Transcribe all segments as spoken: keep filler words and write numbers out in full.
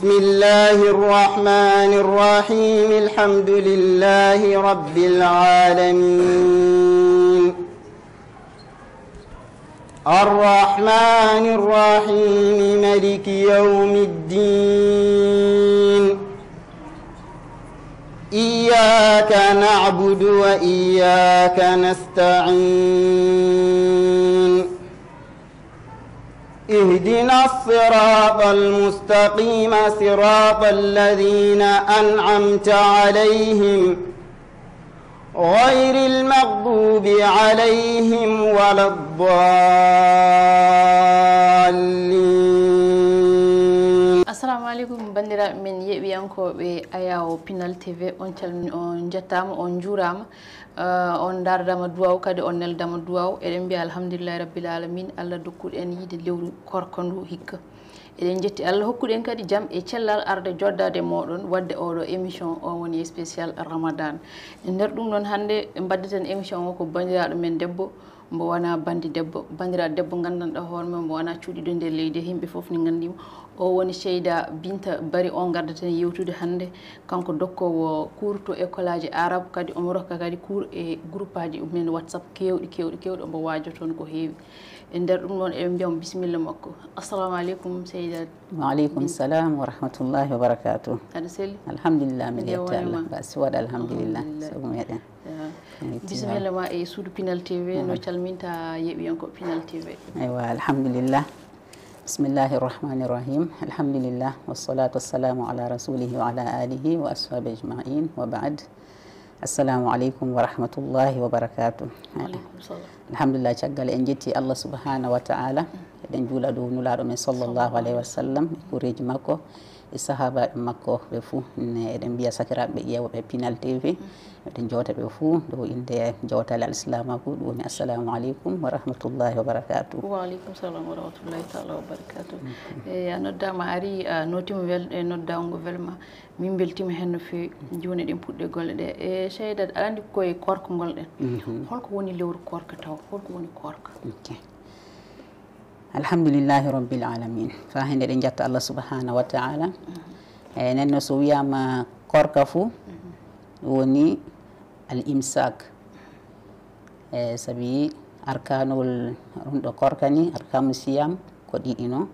بسم الله الرحمن الرحيم. الحمد لله رب العالمين. الرحمن الرحيم. ملك يوم الدين. إياك نعبد وإياك نستعين. اهدنا الصراط المستقيم، صراط الذين أنعمت عليهم، غير المغضوب عليهم ولا الضالين. Assalamu aleykum, banndiraaɓe men yeeɓiyankooɓe Ayawo Pinal T V, on calmini, on njettaama, on njuuraama. Eh, on ndaardama duwaw, kadi on neldama duwaw. Eɗen mbiya alhamdulillahi rabbil alamin, Allah dokkuɗo en yiide lewru korka ndu hikka. Eɗen njetti Allah hokkuɗen kadi jam e cellal arde joddade moɗon wadde oɗo émission, o woni spécial Ramadan. E nder ɗum noon, hannde mbaddeten émission o ko banndiraaɗo men debbo, mbo wona bandi debbo, banndiraaɗo debbo nganndanɗo hoore mum, mbo wona cuuɗiɗo nder leydi, yimɓe fof ne nganndi mo. O woni Seyda Binta Bari, o ngardaten yewtude hannde. Kanko dokkoowo cours to école aji arabe, kadi omo rokka kadi cours e groupe aji men WhatsApp keewɗi, keewɗi, keewɗi, omo waajo toon ko heewi. E nder ɗum noon, eɗen mbiya mo bisimilla makko. Assalamu aleykum, Seyda. Wa aleykum salam wa rahmatullahi wa barakatuh. Aɗa selli? Alhamdulillah, mi Nde yetti wonema? Allah. Ba si waɗa alhamdulillah. Alhamdulillah. Sabu meɗen. Ya. Eyi, bisimilla ma e suudu Pinal T V, no Mhm. calminta yeeɓiyanko Pinal T V? Eywa, alhamdulillah. Bismillahi rahmani rahim. Alhamdulillah. Wassalatu wassalamu ala rasulihi wa ala alihi wa ashabihi ajma'in. Wa ba'd. Assalamu aleykum wa rahmatullahi wa barakatuh. Aleykum salam. Alhamdulillah, caggal en jetti Allah subhanahu wa ta'ala. Eɗen juula dow nulaaɗo men sallallahu alayhi wa sallam, e koreeji makko, e sahaabaaɓe makko ɓe fuu. Ne eɗen mbiya sakiraaɓe ƴeewooɓe Pinal T V, eɗen jowta ɓe fuu dow innde jowtaale al-islaamaaku, ɗum woni assalamu aleykum wa rahmatullahi wa barakatuh. Wa aleykum salam wa rahmatullahi taala wa barakatuh. E, a noddaama, a ari, a nootiima wel-, e noddaango welma. Min mbeltiima heen no feewi. Jooni eɗen puɗɗi golle ɗe. E, Seyda, aɗa anndi koye koorka ngonɗen. Mhm. Holko woni lewru koorka taw? Holko woni koorka? Ok. Alhamdulillahi rabbil alamin. Faa hannde eɗen njetta Allah subhanahu wa ta'ala. Mhm. E, nden no so wiyaama koorka fuu, Mhm. ɗum woni al imsak. E, sabi arkanul ɗum ɗo koorka ni, arkanu siyam ko ɗiɗi no. Mhm.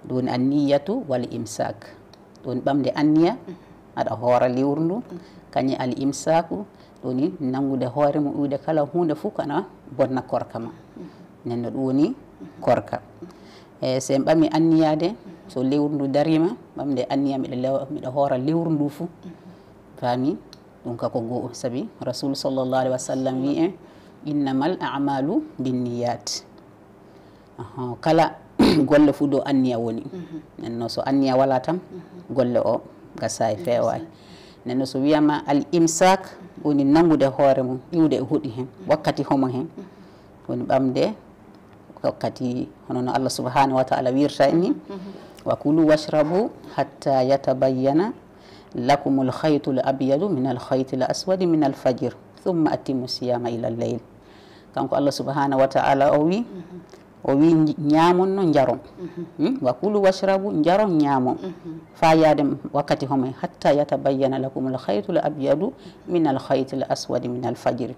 Ɗum woni an niyatu wal imsak. Ɗum woni ɓamde anniya, Mhm. aɗa hoora lewru ndu. Mhm. Kañum al imsaku, ɗum woni nanngude hoore mum, iwde kala huunde fof ko ana bonna koorka ma. Mhm. Nden no ɗum woni Mhm. koorka. E, so en ɓami anniyaade, Mhm. so lewru ndu dariima, ɓamde anniya, miɗa lew-, miɗa hoora lewru ndu fof. Mhm. Faami? Ɗum ka ko goo, sabi Rasul sallallahu alaihi wa sallam wi en, "Innamal a'malu binniyat." Ahan, kala golle fof ɗo anniya woni. Mhm. Nden no so anniya wala tan, Mhm. golle o gasaay, Ɗum feewaay. gasaay. Nden no so wiyama al imsak, woni nangude hoore mum, iwde e hoɗi hen, Mhm. wakkati homo hen, Mhm. woni ɓamde wakkati, hono no Allah subhanahu wa ta'ala wirta en ni, Mhm. "Wa kulu washrabu hatta yatabayyana lakumul khaytul abyadu minal khaytil aswadi minal fajr, thumma atimmu siyama ilal layl." Kanko Allah subhanahu wa ta'ala o wi, Mhm. o wi, "Nj-, ñaamon no njaron." Mhm. Hmm? "Wa kulu washrabu", njaron, ñaamon. Mhm. Faa yaade wakkati homo, "hatta yatabayyana lakumul khaytul abyadu minal khaytil aswadi minal fajr."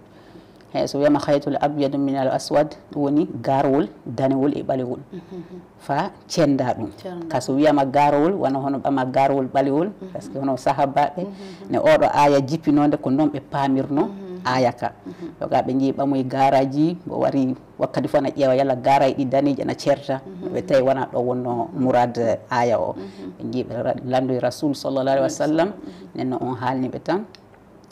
He, so wiyama khaytul abyadu minal aswad, ɗum woni gaarowol danewol e ɓalewol. Mhm. Faa cennda ɗum. Cennda. Ka so wiyama gaarowol, wano hono ɓama gaarowol ɓalewol, Mhm. parce que hono sahabaɓe, Mhm. ne oɗo aaya jippinode ko noon ɓe paamirno Mhm. aaya ka. Mhm. Yoga ɓe njii ɓamoy gaaraji, o wari wakkati fof na ƴeewa yalla gaaraji ɗi daneji ana certa. Mhm. Ɓe tawi wona ɗo wonno murad aaya o. Mhm. Ɓe njii ɓe ra-, landoy Rasul sallallahu alaihi wa sallam, Mhm. nden no on haalni ɓe tan.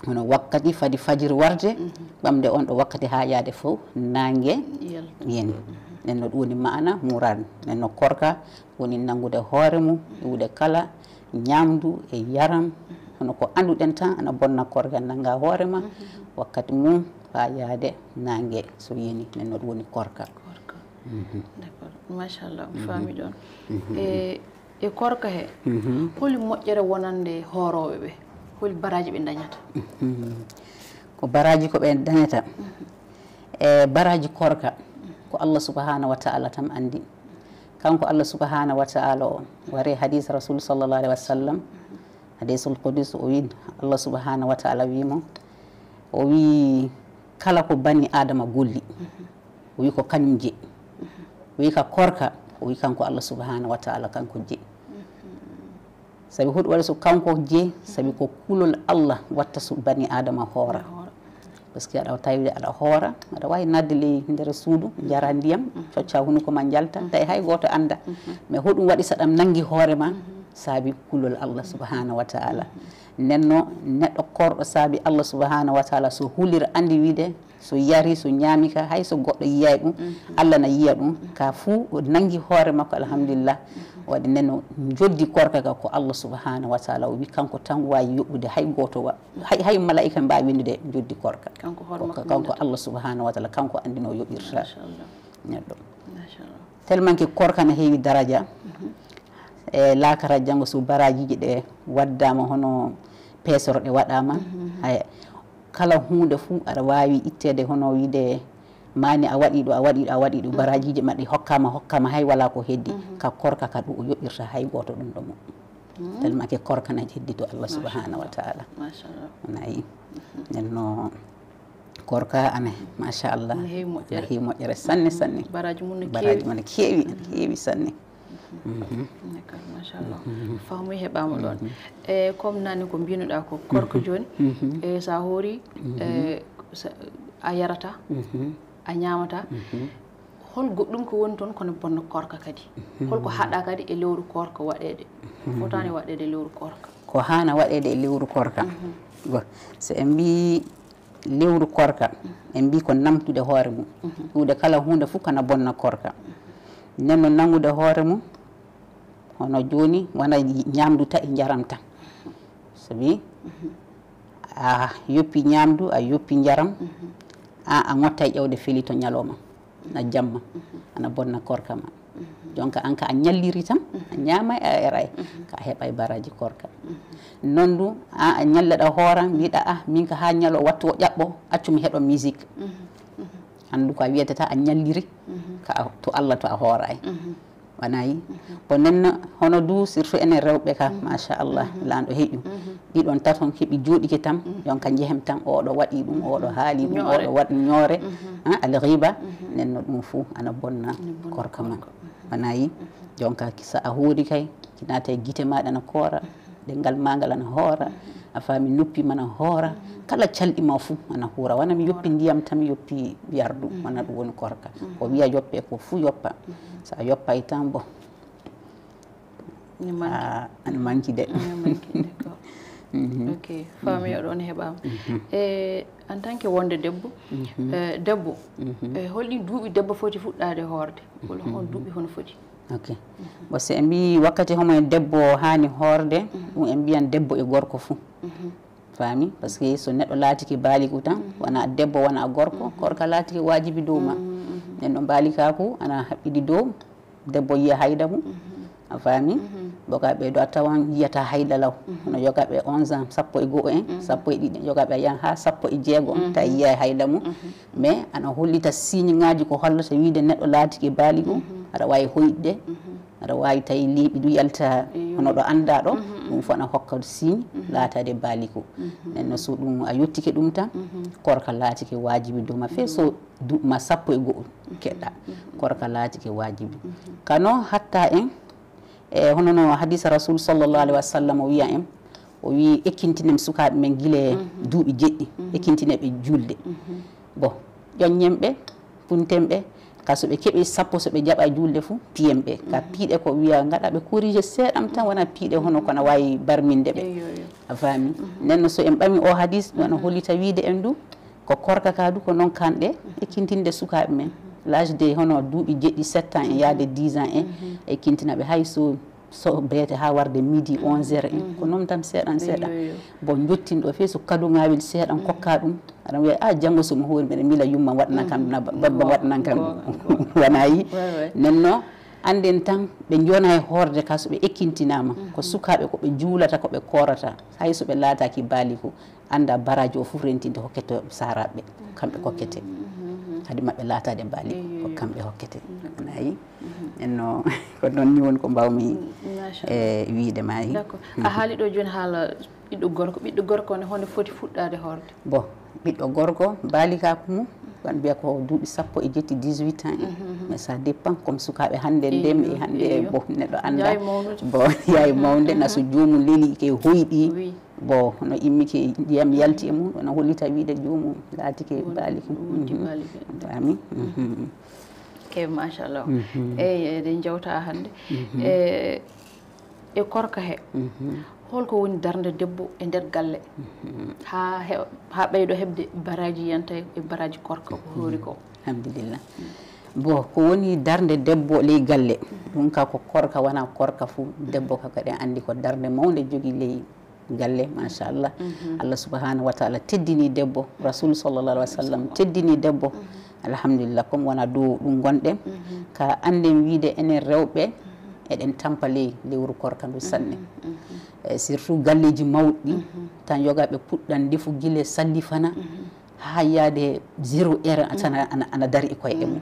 Hono wakkati fadi fajiri warde, Mhm. ɓamde on ɗo wakkati haa yaade fof naange Yalta. yeni. Mhm. Nden no ɗum woni maana murad. Nden no koorka woni nanngude hoore mum, iwde kala ñaamdu e yaram. Hono ko annduɗen tan ana bonna koorka, nannga hoore ma, Mhm. wakkati mum faa yaade naange so yeni. Nden no ɗum woni koorka. Koorka. Mhm. D'accord. Machallah, mi Mhm. faami ɗon. Mhm. E E koorka he, Mhm. holi moƴƴere wonande hoorooɓe ɓe? Holi baraaji ɓe ndañata? Mhm. Ko baraaji ko ɓe ndañata? Mhm. E baraaji koorka, ko Allah subhanahu wa ta'ala tan anndi. Kanko Allah subhanahu wa ta'ala o wari hadis Rasul sallallahu alaihi wasallam, hadisul qudus, o wi Allah subhanahu wa ta'ala wi mo, o wi kala ko bani adama golli, o wi ko kañum je, o wi ka korka, o wi kanko Allah subhanahu wa ta'ala kanko je. Sabi huɗu waɗi so kanko je, sabi ko kulol Allah watta so bani adama hoora. Parce que aɗa tawi aɗa hoora, aɗa wawi nadde ley nder suudu, jara ndiyam, cocca hunuko ma njalta, tawi hay goto anda. Mais huɗum waɗi saɗam nangi hoore ma, sabi kulol Allah subhanahu wa ta'ala. Nenno neɗɗo korɗo sabi Allah subhanahu wa ta'ala so hulir andi wiide so yari so ñaami ka hay so goɗɗo yiyay ɗum, Allah na yiya ɗum ka fuu o nangi hoore makko, alhamdulillah. Waɗi nenno joddi korka ka ko Allah subhanahu wa ta'ala o wi kanko tan wawi yoɓude hay goto wa hay, hay malaika mbawi windude joddi korka. Kanko hoore makko kanko Allah subhanahu wa ta'ala kanko andino yoɓirta neɗɗo. Tellement que korka na heewi daraja e laakara janngo so barajiji ɗe waddama hono peesoro ɗe waɗama, hay kala hunde fuu aɗa wawi ittede hono wiide mani a waɗi ɗo a waɗi ɗo a waɗi ɗo barajiji ma ɗi hokkama hokkama hay wala ko heddi. Ka korka ka ɗum o yoɓirta hay goto ɗum ɗo mo. Tellement que korka na heddi to Allah subhanahu wa ta'ala. Machallah. Nayi nenno korka ane machallah. Ne heewi moƴƴere sanne sanne. Baraji mum ne keewi. Baraji mum ne keewi ene heewi sanne. D'accord, machallah. Faamu heɓama ɗon. E comme nani ko mbinoɗa ko korka joni, e sa hoori, e a yarata, a ñamata. Hol goɗɗum ko woni toon kono bonna korka kadi? Holko haɗa kadi e lewru korka waɗede? Fotani waɗede e lewru korka? Ko hana waɗede e lewru korka go so en mbi lewru korka en mbi ko namtude hoore mum. Ɗuuɗe kala hunde fof kana bonna korka. Nenno nangude hoore mum hono jooni wona ñamdu taƴi njaram tan. Sabi a yoppi ñamdu a yoppi njaram, a a ŋottay ƴewde feli to ñalawma na jamma ana bonna korka ma. Jonka an ka a ñalliri tan a ñaamay a eray ka a heɓay baraji korka. Non du a a ñallaɗa hoora mbiɗa a min ka ha ñalo wattu o ƴaɓɓo accu mi heɗo musique. Anndu ko a wiyata ta a ñalliri ka a- to Allah to a hooray. Wanayi bon nenno hono du surtout enen rewɓe ka machallah lanɗo heƴu ɗiɗon taton keɓi joɗike tan. Yonka jehem tan oɗo waɗi ɗum oɗo haali ɗum oɗo waɗi ñoore. Alghiba nenno ɗum fou ana bonna korka ma. Wanayi jonka sa a hoori kay kinata e gite maɗa na koora. Ɗenngal ma ngal ana hoora, a faami noppi ma ana hoora, kala calɗi ma fuu ana huura. Wona mi yoppi ndiyam tan, mi yoppi yardu, wona ɗum woni korka. Ko wiya yoppe ko fuu yoppa. So a yoppay tan, bon, ana manki de. Ok, faami o ɗon heɓaama. E en tant que wonde debbo, e debbo, e holɗin duuɓi debbo foti fuɗɗaade hoorde? Walla hon duuɓi hono foti? Ok. Bon, so en mbi wakkati homo en debbo haani hoorde, ɗum en mbiyan debbo e gorko fuu. Faami? Parce que so neɗɗo laatike baaligu tan, wona debbo, wona gorko, korka laatike waajibi dow ma. Nden ɗon baalikaaku ana haɓɓidi dow debbo yiya hayda mum. A faami? Boka ɓe ɗo a tawan yiyata hayda law. Hono yoga ɓe onze ans, sappo e go'o en, sappo e ɗiɗi, yoga ɓe a yiyan haa sappo e jeego on, ta yiya hayda mum. Mais ana hollita signe ŋaaji ko hollata wiide neɗɗo laatike baaligu, aɗa waawi hoyɗde, aɗa waawi tawi leeɓi du yalta hono ɗo anndaa ɗo, ɗum fof ana hokka signe laataade baaligu. Nden no so ɗum a yottike ɗum tan, korka laatike waajibi dow ma fee so duuɓi ma sappo e go'o keɗɗa, korka laatike waajibi. Kano hatta en, e hono no hadisa Rasul sallallahu alaihi wasallam o wiya en, o wi ekkintinen sukaaɓe men gila e duuɓi jeɗɗi, ekkintine ɓe julde. Bon, ƴoññen ɓe, punten ɓe, ka so ɓe keɓi sappo so ɓe jaɓa julde fuu, piyen ɓe. Ka piiɗe ko wiya ngaɗa ɓe corrigé seeɗam tan, wona piiɗe hono kono waawi barminde ɓe. A faami? Nden no so en ɓami o hadis, wona hollita wiide en du, ko korka ka du ko noon kanɗe ekkintinde sukaaɓe men. L'âge de hono duuɓi jeɗɗi, sept ans en yaade dix ans en, ekkintina ɓe hay so so beete haa warde midi, onze heures en, ko noon tan seeɗan seeɗan. Bon, jottinɗo fee so kaduŋaawel seeɗan kokka ɗum, aɗa wiya a janngo so mi hoori mbeɗa mila yumma waɗnan kam ɗum, na babba waɗnan kam ɗum. Wona yi? Nden no annden tan ɓe njona e hoorde ka so ɓe ekkintinaama ko sukaaɓe ko ɓe juulata ko ɓe koorata, hay so ɓe laataaki baaligu, annda baraji o fof rentinde hokkete saaraaɓe, kamɓe kokkete. Hade maɓɓe laataade baali, ko kamɓe hokkete. Ana yi? En no, ko noon ni woni ko mbawmi e wiide ma yi. D'accord. A haali ɗo jooni haala ɓiɗɗo gorko. Ɓiɗɗo gorko ne, honde foti fuɗɗaade hoorde? Bon, ɓiɗɗo gorko, baalikaaku mum, wan mbiya ko duuɓi sappo e jetti, dix-huit ans en. Mais ça dépend, comme sukaaɓe hannde, ndem e hannde, bon, neɗɗo annda. Yaay mawnude. Bon, yaay mawnde, na so joomum leli ke hoyɗi. Oui. Bon, hono immike ndiyam yalti e mum, wona hollita wiide joomum laatike baaliki. Wonti baaliki. Fami? Ke machallah. Eyi, eɗen jewta hannde. E, e korka he, holko woni darnde debbo e nder galle? Ha he, ha ɓeydo heɓde baraji yanta e baraji korka ko hoori ko. Alhamdulillah. Bon, ko woni darnde debbo ley galle? Ɗum ka ko korka, wona korka fu, debbo ka kadi andi ko darnde mawnde jogi ley galle, machallah. Allah subhanahu wa taala teddini debbo, Rasul sallallahu alaihi wasallam teddini debbo. Alhamdulillah, comme wona dow ɗum gonɗen, ka anden wiide enen rewɓe, eɗen tampa ley lewru korka ndu sanne. E surtout galleji mawɗi, tan yoga ɓe puɗɗan ndefu gile sallifana, ha yaade zéro heure tan ana, ana dari e koye mum.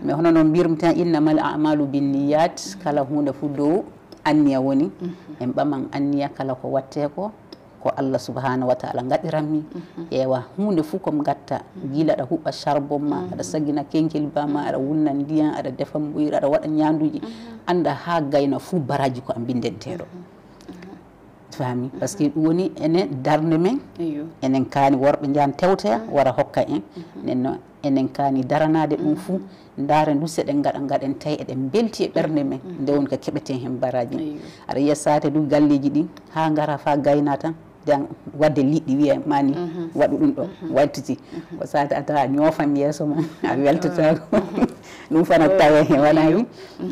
Mais hono no mbirmi tan, innamal a'malu binniyat, kala hunde fu dow anniya woni. En ɓaman anniya kala ko watte ko, ko Allah subhanahu wa taala ngaɗiranmi. Ewa, hunde fu ko ngatta, gila aɗa huɓɓa charbon ma, aɗa sagina kenkeliba ma, aɗa wunna ndiyan, aɗa defa mbuyri, aɗa waɗa ñanduji, anda ha gayna fu baraji ko a mbindenteɗo. Fami? Parce que ɗum woni enen darnde men, enen kaani worɓe njahan tewtoya, wara hokka en. Nen no enen kaani daranaade ɗum fuu, ndaaren ndu seɗen ngaɗa, ngaɗen tawi eɗen mbelti e ɓernde men, nde woni ko keɓeten heen baraaji. Aɗa yiya saate du galleeji ɗi, haa ngara faa gayna tan, jan wadde liɗɗi wiya mani, waɗu ɗum ɗo, waɗtiti. Ko saate a tawa ñoofan yeeso ma, a weltataako. Ɗum fana tawe heen, wona wi?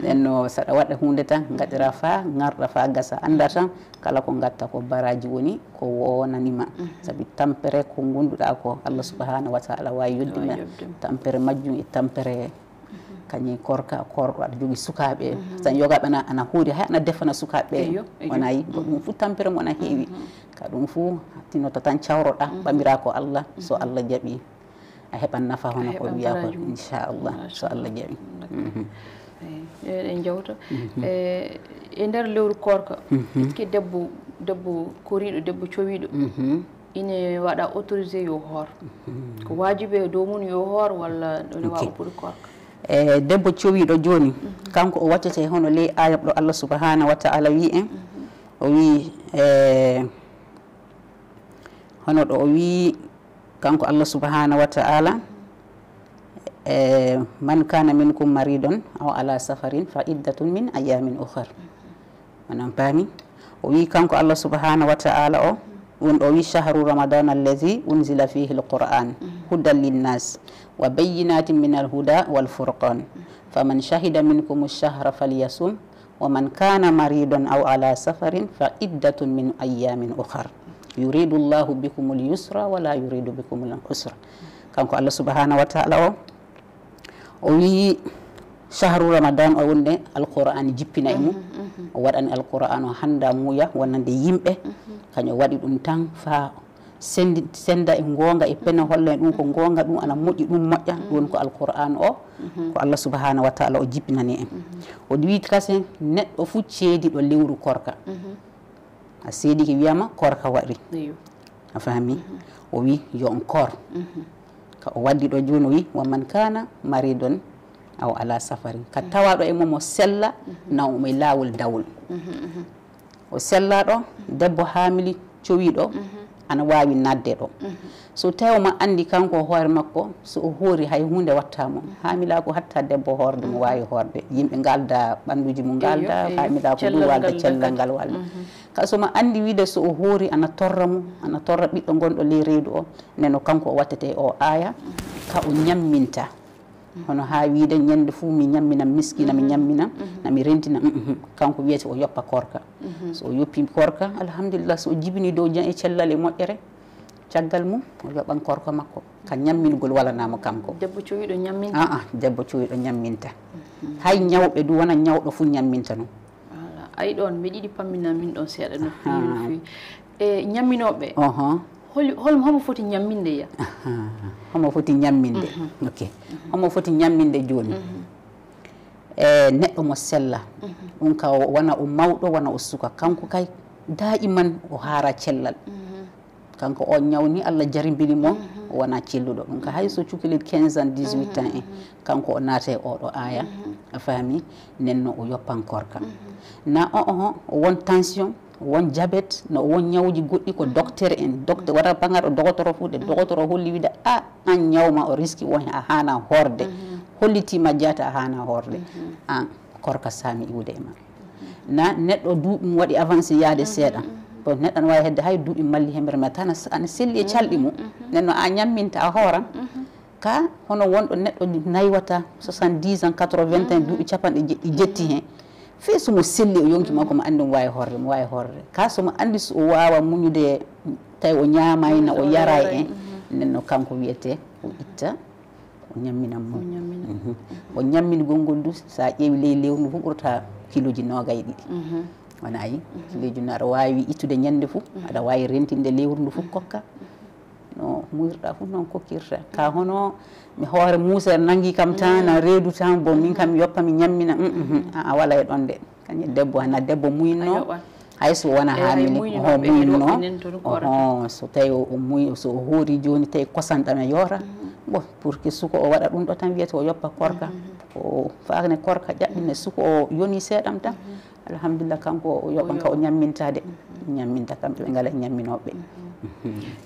Nen no saɗa waɗa huunde tan, ngaɗira faa, ngarɗa faa gasa, annda tan, kala ko ngatta ko baraaji woni ko wonani ma. Sabi tampere ko ngonduɗa ko, Allah subhanahu wa taala wawi yoddi ma. Tampere majjum e tampere kañum korka, korɗo aɗa jogii sukaaɓe. Tan yoga ɓana ana huuri, hay ana defana sukaaɓe. Wona yi, ko ɗum fu tampere mo ana heewi. Ka ɗum fu tinoto tan cawroɗa, ɓamira ko Allah, so Allah jaɓi. A heɓan nafa hono ko wiya ko, inchallah, so Allah jaɓi. Eyi, eɗen jewta. E, e nder lewru korka, est-ce que debbo, debbo koriiɗo, debbo cowiiɗo, ine waɗa autorisé yo hoor? Ko waajibi e dow mum yo hoor walla ene waawa ɓuri korka? E, debbo cowiiɗo jooni, kanko o wattete hono ley ayat ɗo Allah subhanahu wa taala wi en, o wi, e, hono ɗo o wi, kanko Allah subhanahu wa taala, e, "Man kana minkum maridun aw ala safarin fa iddatun min ayamin ukhar." Onon paami? O wi kanko Allah subhanahu wa taala o, ɗum ɗo wi, "Shahru ramadan allazi unzila fihi alquran hudan linnas wa bayyinatin min alhuda wal furqan. Faman shahida minkum ash-shahra falyasum." "Wa man kana maridan aw ala safarin fa iddatun min ayyamin ukhar. Yuridu Allahu bikumul yusra wa la yuridu bikumul usra." Kanko Allah subhanahu wa taala o, o wi shahru ramadan o wonde alquran jippina e mum. O waɗani alquran o handa muya wonande yimɓe. Kañum waɗi ɗum tan fa sendi, senda e ngoonga e pene, holla en ɗum ko ngoonga, ɗum ana moƴƴi, ɗum moƴƴa, ɗum woni ko alquran o, ko Allah subhanahu wa taala o jippinani en. O wi kasen neɗɗo fu ceediɗo lewru korka. A seedike wiyama korka wari. A fahmi? O wi yo on koor. Ka o waddi ɗo jooni o wi, "Wa man kana maridon aw ala safarin." Ka tawaɗo e mo mo sella, na o e laawol dawol. O sellaɗo, debbo haamili cowiɗo, ana waawi nadde ɗo. So tawi omo anndi kanko hoore makko, so o hoori hay huunde watta mo. Haamilaagu hatta debbo hoorde mo waawi hoorde. Yimɓe ngalda ɓannduuji mum ngalda, haamilaagu ndu walda, cellal ngal walda. Ka so mo anndi wiide so o hoori ana torra mo, ana torra ɓiɗɗo gonɗo ley reedu o, neno kanko o wattete o aaya, ka o ñamminta. Hono haa wiide ñande fuu mi ñammina miskina, mi ñammina, na mi rentina, kanko wiyete o yoppa korka. So o yoppi korka, alhamdulillah, so o jibini dow jam e cellal e moƴƴere, caggal mum o yoɓan korka makko. Ka ñamminugol walanamo kanko. Debbo cowiɗo ñamminta? Aa, debbo cowiɗo ñamminta. Hay ñawɓe du wona ñawɗo fuu ñamminta non. Voilà. Ay ɗon, mbeɗa yiɗi pammina min ɗon seeɗa no feewi, no feewi. E ñamminooɓe, oho, Hol, hol, homo foti ñamminde ya? Aha. Homo foti ñamminde. Ok. Homo foti ñamminde jooni? E neɗɗo mo sella. Ɗum ka o wona o mawɗo, wona o suka. Kanko kay daiman o haara cellal. Kanko o ñawni, Allah jarimbini mo, o wona celluɗo. Ɗum ka hay so cukalel quinze ans, dix-huit ans en, kanko o naata e oɗo aaya. A faami? Nenno o yoppan korka. Na o, o, o won tension, won diabète, no won ñawuji goɗɗi ko docteur en, docteur, wata bangaɗo dogotoro fof, ɗe dogotoro holli wiide, a, an ñawma o riski won a hana horde. Hollitima jaata a hana horde. An, korka sami iwde e ma. Na neɗɗo duuɓi mum waɗi avancé yaade seeɗa. Bon, neɗɗo ana wawi hedde hay duuɓi malli hemere, mais tan ana selli e calɗi mum. Nenno a ñamminta a hooran. Ka hono wonɗo neɗɗo naywata soixante-dix ans, quatre-vingts ans, duuɓi capanɗe jeɗɗi jetti hen. Fii so mo selli o yonki makko, mo anndi mo wawi horde, mo wawi horde. Ka so mo anndi so o wawa muñude, tawi o ñamayna, o yara en. Nenno kanko wiyete o itta, o ñamminan mo. O ñamminigol ngol du, sa ƴeewi ley lewru ndu fof ɓurata kiloji nogay ɗiɗi. Wona ayi, kiloji no aɗa wawi ittude ñande fof, aɗa wawi rentinde lewru ndu fof kokka. No muyrɗa fof noon kokkirta. Ka hono mi hoore muusere nangi kam tan, na reedu tan, bon, min kam mi yoppa mi ñammina. A, a wala e ɗon de. Kañum debbo, hana debbo muyno. Hay so wona ha mini ho muyno. Oho, so tawi o muy, so o hoori joni tawi kosam ɗam e yoora. Bon, pour que suko o waɗa ɗum ɗo tan wiyata o yoppa korka. Ko faakne korka ƴaɓɓine suko o yoni seeɗam tan. Alhamdulillah, kanko o yoɓan ka o ñamminta de. Ñamminta kamɓe ɓe ngala ñamminoɓe.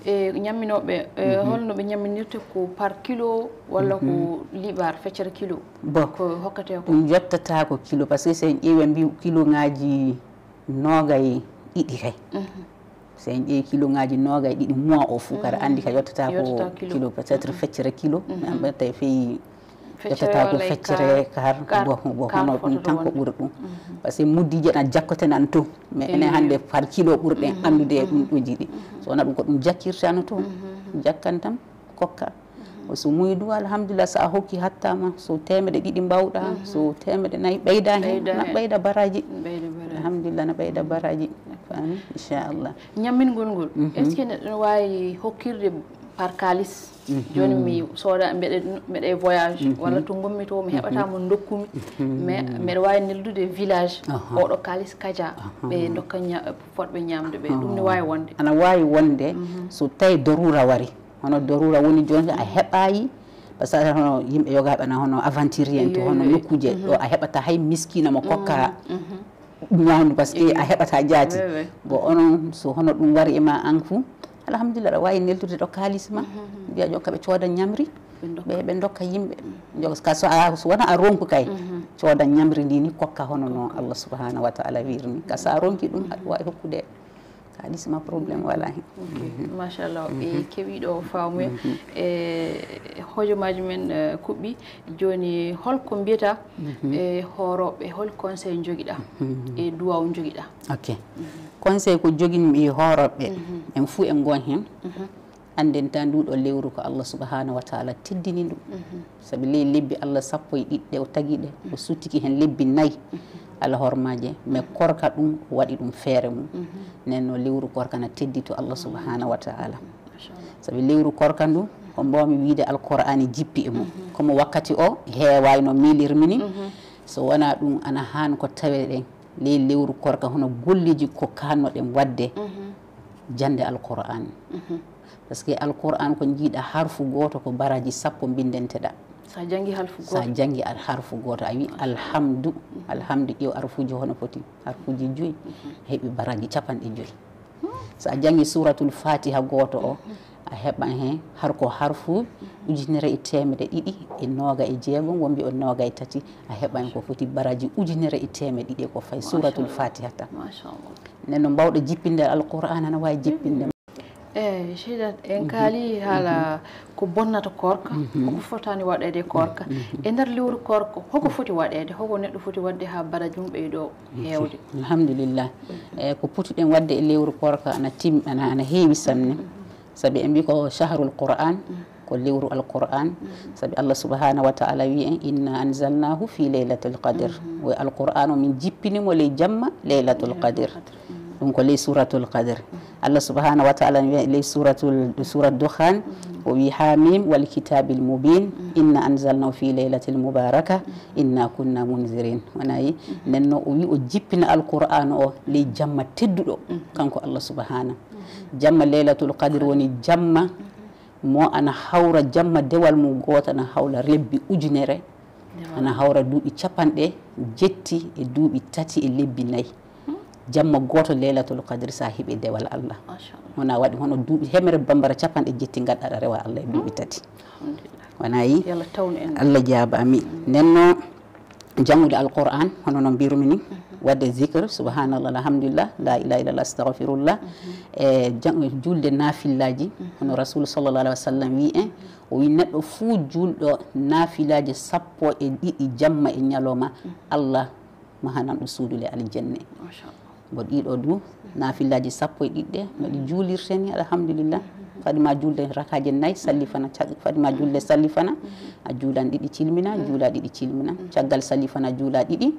E ñamminoɓe, e holno ɓe ñamminirta, ko par kilo walla ko liɓar feccere kilo? Bon, ko hokkate ko ɗum yottata ko kilo, parce que so en ƴeewi mbi kilo ngaji nogay ɗiɗi kay. So en ƴeewi kilo ngaji nogay ɗiɗi mois o fuu, kada andi ka yottata ko kilo, peut-être feccere kilo. Tawi feyi yottata ko feccere kar, bo hono ɗum tan ko ɓuri ɗum. Parce que muddiji ɗan jakkotenan to, mais enen hannde par kilo ɓurɗen anndude e ɗum ɗo jiɗi. So wona ɗum ko ɗum jakkirtano to, jakkan tan kokka. So muyi du, alhamdulillah, so a hokki hattama, so temeɗe ɗiɗi mbawɗa, so temeɗe nayi ɓeyda hen, na ɓeyda baraji. Alhamdulillah, na ɓeyda baraji. Faami? Inchallah. Ñammingol ngol, est ce que neɗɗo no wawi hokkirde par kalis? Joni mi sooda, mbeɗe mbeɗe voyage walla to ngummi to mi heɓata mo dokkumi, mais mbeɗa wawi neldude village, oɗo kalis kaja, ɓe dokka fotɓe ñamde ɓe, ɗum ne wawi wonde? Ana wawi wonde. So tawi dorura wari, hono dorura woni joni a heɓayi, parce que hono yimɓe yogaɓe ana hono aventurier en to hono nokkuje ɗo a heɓata hay miskina mo kokka ñawndu, parce que a heɓata jaati. Bon, onon so hono ɗum wari e ma an fuu, alhamdulillah, aɗa wawi neldude ɗo kalis ma, mbiya jon ka ɓe cooda ñamri, ɓe ɓe dokka yimɓe. Jon ka so a, so wona a ronku kay, cooda ñamri ndi ni kokka hono no Allah subhanahu wa taala wirni ka. So a ronki ɗum, aɗa wawi hokkude kalis ma, problème wala hen. Machallah, e kewiɗo faamuya. E hojomaaji men kuɓɓi. Joni holko mbiyata e hooroɓe, hol conseil jogiɗa e duwaw jogiɗa? Ok. Conseil ko joginmi e hooroɓe, en fuu en ngon hen. Annden tan nduɗo lewru ko Allah subhanahu wa taala teddini ndu. Sabi ley lebbi Allah sappo e ɗiɗi ɗe o tagi ɗe, o suttiki hen lebbi nayi alhormaje, mais korka ɗum o waɗi ɗum feere mum. Nden no lewru korka na teddi to Allah subhanahu wa taala. Sabi lewru korka ndu ko mbawmi wiide alqur'ani jippi e mum. Komo wakkati o heewayno miilirmi ni. So wona ɗum ana haan ko taweɗen ley lewru korka hono golleji ko kannoɗen wadde jande alqur'an. Parce que alqur'an ko jiiɗa harfu goto ko baraji sappo mbindenteɗa. Sa jangi harfu goto, sa jangi harfu goto a wi alhamdu, alhamdu ƴeew harfuji hono foti, harfuji joyi, heɓi baraji capanɗe joyi. So a jangi suratul fatiha goto o, a heɓan hen har ko harfu ujunere e temedde ɗiɗi e noga e jeegom, wonɓe o noga e tati, a heɓan ko foti baraji ujunere e temedde ɗiɗi e ko fayi suratul fatiha tan. Nden no mbawɗo jippinde alqur'an ana wawi jippinde. Eyi, Seydat, en kaali haala ko bonnata korka, koko fotani waɗeede e korka. E nder lewru korka, hoko foti waɗeede, hoko neɗɗo foti waɗde ha baraji mum ɓeydo heewde? Alhamdulillah. E ko potuɗen waɗde e lewru korka ana tim ana ana heewi sanne. Sabi en mbi ko shahrul qur'an, ko lewru alqur'an. Sabi Allah subhanahu wa taala wi en inna anzalnahu fi laylatil qadr. O alqur'an o min jippini mo ley jamma laylatul qadr. Ɗum ko ley suratul qadr. Allah subhanahu wa taala ne wiya ley suratul, surat Dukhan, o wi: "Hamim wal kitabil mubin, inna anzalnahu fi laylatil mubaraka, inna kunna munzirin." Wona yi? Nden no o wi o jippina alqur'an o ley jamma tedduɗo, kanko Allah subhanahu. Jamma laylatul qadr woni jamma mo ana hawra jamma dewal mum gooto, ana hawra lebbi ujunere, ana hawra duuɓi capanɗe jetti e duuɓi tati e lebbi nayi. Jamma gooto leylatul qadri, so a heɓi dewal Allah. Machallah. Wona waɗi hono duuɓi hemere bambara capanɗe jetti ngaddaɗa rewa Allah e duuɓi tati. Alhamdulillah. Wona yi? Yalla tawnu en. Allah jaaba, amin. Nden no janngude alquran, hono no mbirumi ni, waɗde zikr, subhanallah, alhamdulillah, la ilaha illallah, astaghfirullah. E jang-, julde nafillaji, hono Rasul sallallahu alaihi wasallam wi en, o wi neɗɗo fuu julɗo nafillaji sappo e ɗiɗi jamma e ñalawma, Allah mahanan ɗum suudu le aljanna. Machallah. Mbo ɗiɗo du, nafillaji sappo e ɗiɗi ɗe, no ɗi juulirte ni, alhamdulillah. Fadi ma julde rakaaje nayi, salli fana, cag-, fadi ma julde salli fana, a juulan ɗiɗi cilmina, juula ɗiɗi cilmina. Caggal salli fana, juula ɗiɗi.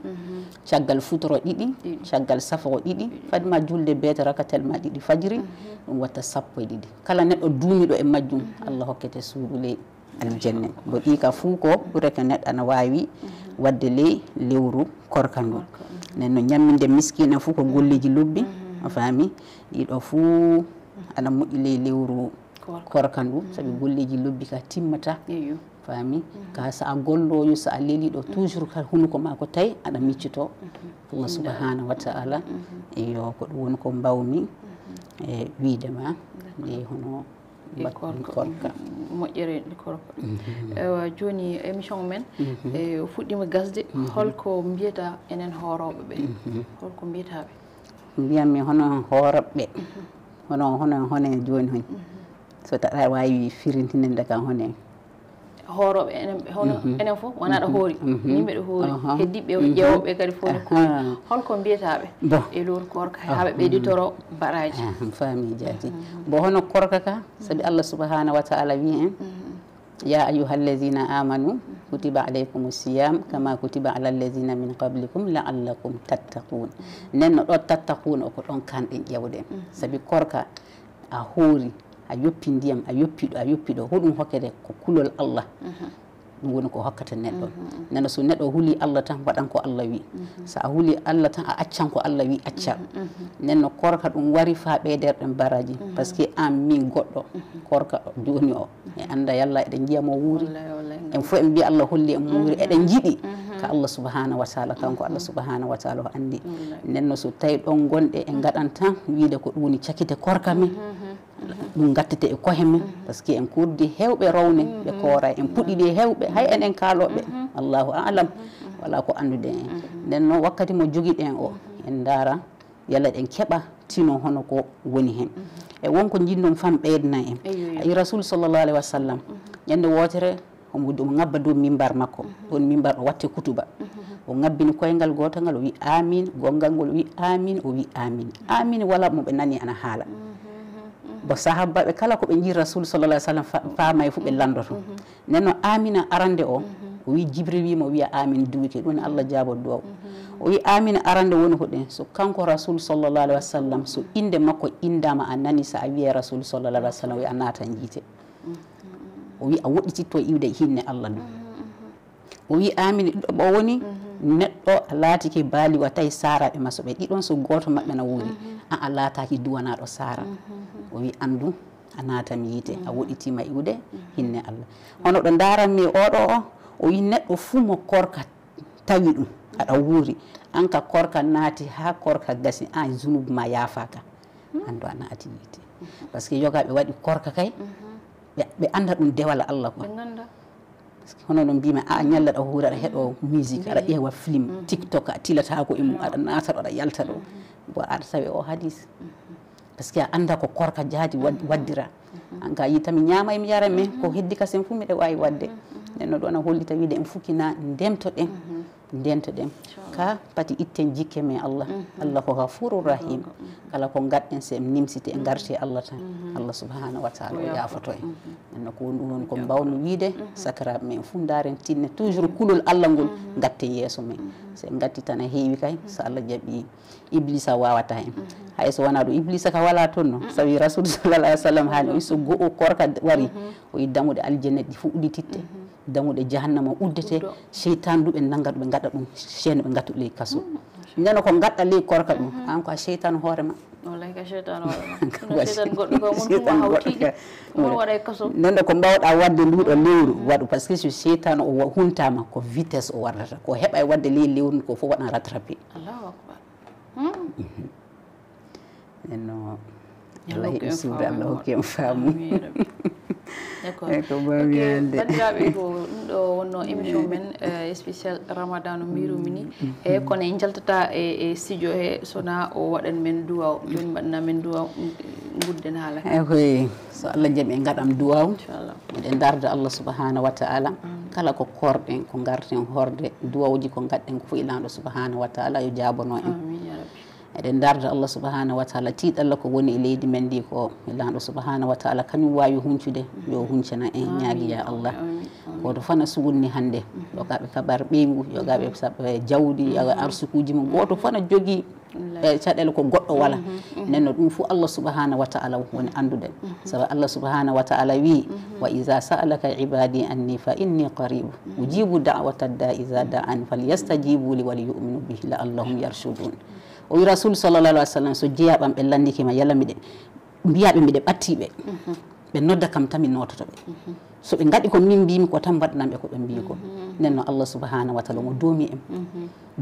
Caggal futoro ɗiɗi. Caggal saforo ɗiɗi. Fadi ma julde beete rakatel ma ɗiɗi fajiri, ɗum watta sappo e ɗiɗi. Kala neɗɗo duumiɗo e majjum, Allah hokkete suudu ley aljanna. Mbo ɗi ka fuu ko ɓurata neɗɗo ana waawi waɗde ley lewru korka ndu. Nden no ñamminde miskina fuu ko golleeji lobbi, a faami? Ɗiɗo fuu ana moƴƴi ley lewru korka ndu, sabi golleeji lobbi ka timmata. Faami? Ka so a gollooyo, so a leliɗo, toujours ka hunuko ma ko tawi aɗa miccito Allah subhanahu wa ta'ala. Iyo, ko ɗum woni ko mbawmi e wiide ma. Nde hono E korka. Korka. Moƴƴere e korka. Ewa, jooni émission men, e, o fuɗɗiima gasde. Holko mbiyata enen hoorooɓe ɓe? Holko mbiyata ɓe? Mbiyatmi hono hoorooɓe. Hono, hono, hono en jooni hon. So taɗa waawi firintinde kam hono en. Hoorooɓe enen, hono enen fof, wona ɗo hoori. Min mbeɗo hoori. Heddiiɓe ƴeewooɓe kadi fof no koori. Holko mbiyata ɓe? Bon. E lewru korka, haa ɓe ɓeyditoro baraaji. Ah, mi faami jaati. Bon, hono korka ka, sabi Allah subhanahu wa ta'ala wi en, "Ya ayyuhallazina amanu, kutiba alaykumus siyam, kama kutiba alallazina min qablikum, la'allakum tattaqun." Nden no ɗo tattaqun o ko ɗon kanɗen ƴeewden. Sabi korka, a hoori, a yoppi ndiyam, a yoppi ɗo, a yoppi ɗo. Hoɗum hokkete? Ko kulol Allah. Ɗum woni ko hokkata neɗɗo. Nana so neɗɗo huli Allah tan, waɗan ko Allah wi. So a huli Allah tan, a accan ko Allah wi, acca. Nden no korka ɗum wari faa ɓeyderɗen baraji. Parce que an min goɗɗo, korka jooni o, en annda yalla eɗen njiya mo wuuri. Wallahi, wallahi. En fof en mbiya Allah holli en mo wuuri. Eɗen njiɗi ka Allah subhanahu wa ta'ala, kanko Allah subhanahu wa ta'ala o anndi. Wallahi. Nden no so tawi ɗon gonɗe en ngaɗan tan wiide ko ɗum woni cakite korka men. Ɗum gattete e kohe men, parce que en kurdi heewɓe rowne, ɓe koora, en puɗɗiɗi e heewɓe, hay enen kaalooɓe, Allahu a'lam, wala ko annduɗen en. Nden noon, wakkati mo jogiɗen o, en ndaara, yalla ɗen keɓa tino hono ko woni hen. E won ko njiɗɗon fam ɓeydana en. Eyo, eyo. A yi Rasul sallallahu alaihi wa sallam, ñande wootere, omo, omo ŋabba dow mimbar makko. Ɗon mimbar o watte kutuba. O ŋabbini koyngal gootal ngal, o wi, "Amin." Gonngal ngol wi, "Amin." O wi, "Amin." Amin wala mo ɓe nani ana haala. Bo sahabaɓe kala ko ɓe njii Rasul sallallahu alaihi wa sallam fa-, faamay fu ɓe landoto. Nden no amina arande o, o wi, Jibril wi mo wiya amin duwike, ɗum Allah jaabo duwaw. O wi, amina arande woni ko ɗen. So kanko Rasul sallallahu alaihi wa sallam, so inde makko indama a nani, sa a wiye Rasul sallallahu alaihi wa sallam, wi a naata njiite. O wi a woɗɗititto iwde hinne Allah ɗum. O wi, amin ɗiɗo ɓo woni, neɗɗo a laatike baali wa tawi saaraɓe ma so ɓe ɗiɗon, so gooto maɓɓe na wuuri, an a laataaki duwanaaɗo saara. O wi, an ɗum a naatan yiite, a woɗɗitiima iwde hinne Allah. Hono ɗo ndaaranmi oɗo o, o wi, neɗɗo fuu mo korka tawi ɗum, aɗa wuuri, an ka korka naati haa korka gasi, an zunubu ma yaafaaka. An ɗo a naati yiite. Parce que yogaaɓe waɗi korka kay, ɓe, ɓe annda ɗum dewal Allah quoi. Ɓe ngannda. Parce que hono no mbimi, a ñalla ɗo huura, aɗa heɗo musique, aɗa ƴeewa film, TikTok, a tilata ko e mum, aɗa naata ɗo, aɗa yalta ɗo. Bon, aɗa tawi o hadis. Parce que a annda ko korka jaadi wad-, waddira. An ka yi tami ñaama e mi yara, mais ko heddi kasen fu miɗa waawi waɗde. Nden no ɗo na hollita wiide en fukki na ndemtoɗen. Ndento ɗen. Inchallah. Ka pati itten jikke men Allah. Allah ko Ghafurur Rahim. Kala ko ngaɗɗen, se en nimsiti e ngarte Allah tan. Allah subhanahu wa ta'ala o yaafoto en. Nden no ko ɗum woni ko mbawmi wiide, sakiraaɓe men fu ndaaren tinne toujours kulol Allah ngol ngatten yeeso men. Se en ngatti tan a heewi kay, so Allah jaɓi Iblisa waawata en. Hay so wonaa ɗum, Iblisa ka walaa toon no. Sawi Rasul sallallahu alaihi wasallam haali o so go'o korka wari, o yi dammuɗe aljanna ɗi fof uddititte. Dammuɗe jahannama uddete, seytaan ɗum ɓe nannga ɗum, ɓe ngaɗa ɗum, ceeno ɓe ngatu ley kaso. Neno ko ngaɗɗa ley korka ɗum, an ko a seytaan hoore ma. Wallahi ka seytaan hoore ma. Sino seytaan goɗɗo ko mun kuma hawtiiɗi, kuma waɗa e kaso. Neno ko mbawɗa waɗde nduɗo lewru, waɗu, parce que so seytaan o wa-, huntaama, ko vitesse o waɗata, ko heɓa e waɗde ley lewru ko fof waɗan rattrapé. Allahu akbar. Nenno Allah heɓi suudu, Allah hokki en faamu. D'accord. Eko bami haalde. Banndiraaɓe, ko ɗum ɗo wonno émission men, eh, spécial Ramadan no mbiirumi ni. E kono en njaltata e, e studio he sona o waɗan men duwaw. Jooni mbaɗana men duwaw, ngudden haala. Eyi koy, so Allah jaɓi en ngaɗam duwaw. Inchallah. Eɗen ndarda Allah subhanahu wa ta'ala. Kala ko korɗen, ko ngarten horde, duwawji ko ngaɗɗen ko fof e Laanɗo subhanahu wa ta'ala yo jaabono en. Amin ya rabbi. Eɗen ndarda Allah subhanahu wa ta'ala, tiiɗalla ko woni e leydi men ndi ko Laanɗo subhanahu wa ta'ala kañum waawi huncude, yo huncana en, ñaagi ya Allah. Gooto fof na sugunni hannde, yogaɓe kabar ɓeyngu, yogaɓe sab-, e jawdi, yoga arsukuuji mum, gooto fof na jogii e caɗeele ko goɗɗo wala. Nenno ɗum fof Allah subhanahu wa ta'ala woni anndude. Sabu Allah subhanahu wa ta'ala wi, "Wa iza sa'alaka ibadi anni fa inni qarib, ujibu da'wata da'i iza da'an, falyastajibu li wal yu'minu bi la'allahum yarshudun." O wi Rasul sallallahu alaihi wasallam, so jeyaɓam ɓe lanndike ma, yala miɗe, mbiyaɓe miɗe ɓattiɓe. Ɓe nodda kam tan mi noototo ɓe. So ɓe ngaɗi ko min mbimi ko tan mbaɗanamɓe ko ɓe mbi ko. Nenno Allah subhanahu wa ta'ala mo doomi en.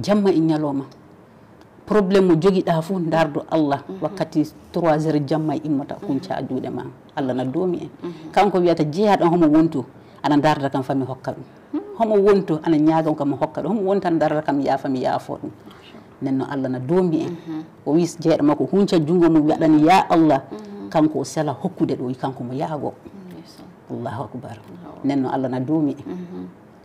Jamma e ñalawma. Problème mo jogiɗa fof ndardo Allah. Wakkati trois heures jamma e immata kunca juuɗe ma. Allah na doomi en. Kanko wiyata jeyaɗo homo wontu, ana ndarda kam fami hokka ɗum. Homo wontu ana ñaaga kam hokka ɗum. Homo wontu ana ndarda kam yaafa mi yaafo ɗum. Nenno Allah na doomi en. O wi jeeɗo makko hunca junngo mum waɗani ya Allah. Kanko o sela hokkude ɗo, kanko mo yaago. Allahu akbar. Nenno Allah na doomi en.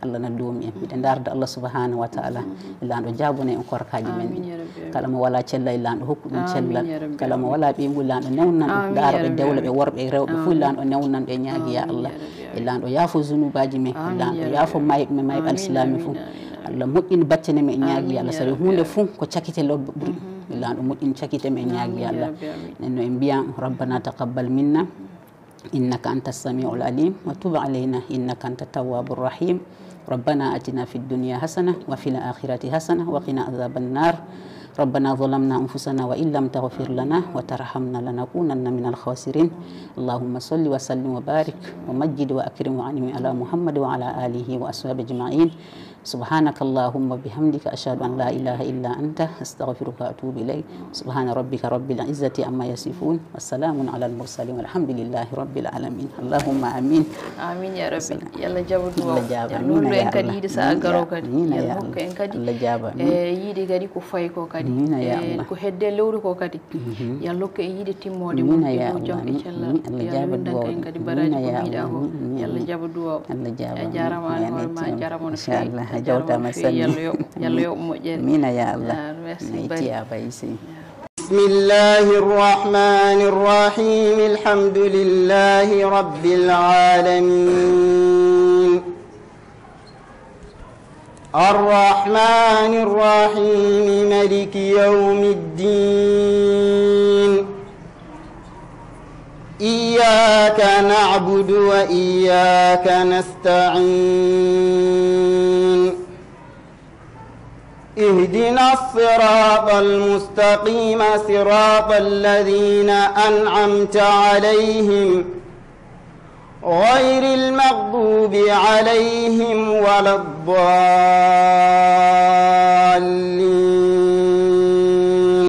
Allah na doomi en. Miɗen ndarda Allah subhanahu wa ta'ala. Laanɗo jaabone en korkaji men. Kala mo wala cella e Laanɗo hokku ɗum cellal. Kala mo wala ɓeyngu Laanɗo newnan ɗum. Daara ɓe dewle ɓe worɓe e rewɓe fof Laanɗo newnan ɓe ñaagi ya Allah. E Laanɗo yaafo zunubaji men. Laanɗo yaafo mayɓe men mayɓe alsilaami fof. Allah moƴƴin battene men ñaagi ya Allah. Sabi hunde fof ko cakite lobbo ɓuri. Laanɗo moƴƴin cakite men ñaagi ya Allah. Nenno en mbiyan rabbana taqabbal minna. إنك أنت السميع العليم وتب علينا إنك أنت التواب الرحيم. ربنا آتنا في الدنيا حسنة وفي الآخرة حسنة وقنا عذاب النار. ربنا ظلمنا أنفسنا وإن لم تغفر لنا وترحمنا لنكونن من الخاسرين. اللهم صل وسلم وبارك ومجد وأكرم وأنعم على محمد وعلى آله وأصحابه أجمعين. سبحانك اللهم وبحمدك، أشهد أن لا إله إلا أنت، أستغفرك وأتوب إليك. سبحان ربك رب العزة عما يصفون، وسلام على المرسلين، والحمد لله رب العالمين. اللهم آمين. Amin ya rabbi. Yalla jaɓu duwaw. Yalla jaɓu. Yalla nullu en kadi yiide sa'a garo kadi. Yalla hokku en kadi. Yalla jaɓu. E yiide kadi ko fayi ko kadi. Amin ya Allah. Ko hedde lewru ko kadi. Yalla hokku en yiide timmoode mum e dow jam e cellal. Yalla windan en kadi baraji ko mbiɗa ko. Yalla jaɓu duwaw. Allah jaabama. A jaaraama, aan hoore ma, a jaaraama no feewi. Inchallah, a jawtaama sanne. Yalla yoɓ, Yalla yoɓ moƴƴere. Amina ya Allah. Ah, merci. Merci. بسم الله الرحمن الرحيم. الحمد لله رب العالمين. الرحمن الرحيم. ملك يوم الدين. إياك نعبد وإياك نستعين. اهدنا الصراط المستقيم، صراط الذين أنعمت عليهم، غير المغضوب عليهم ولا الضالين.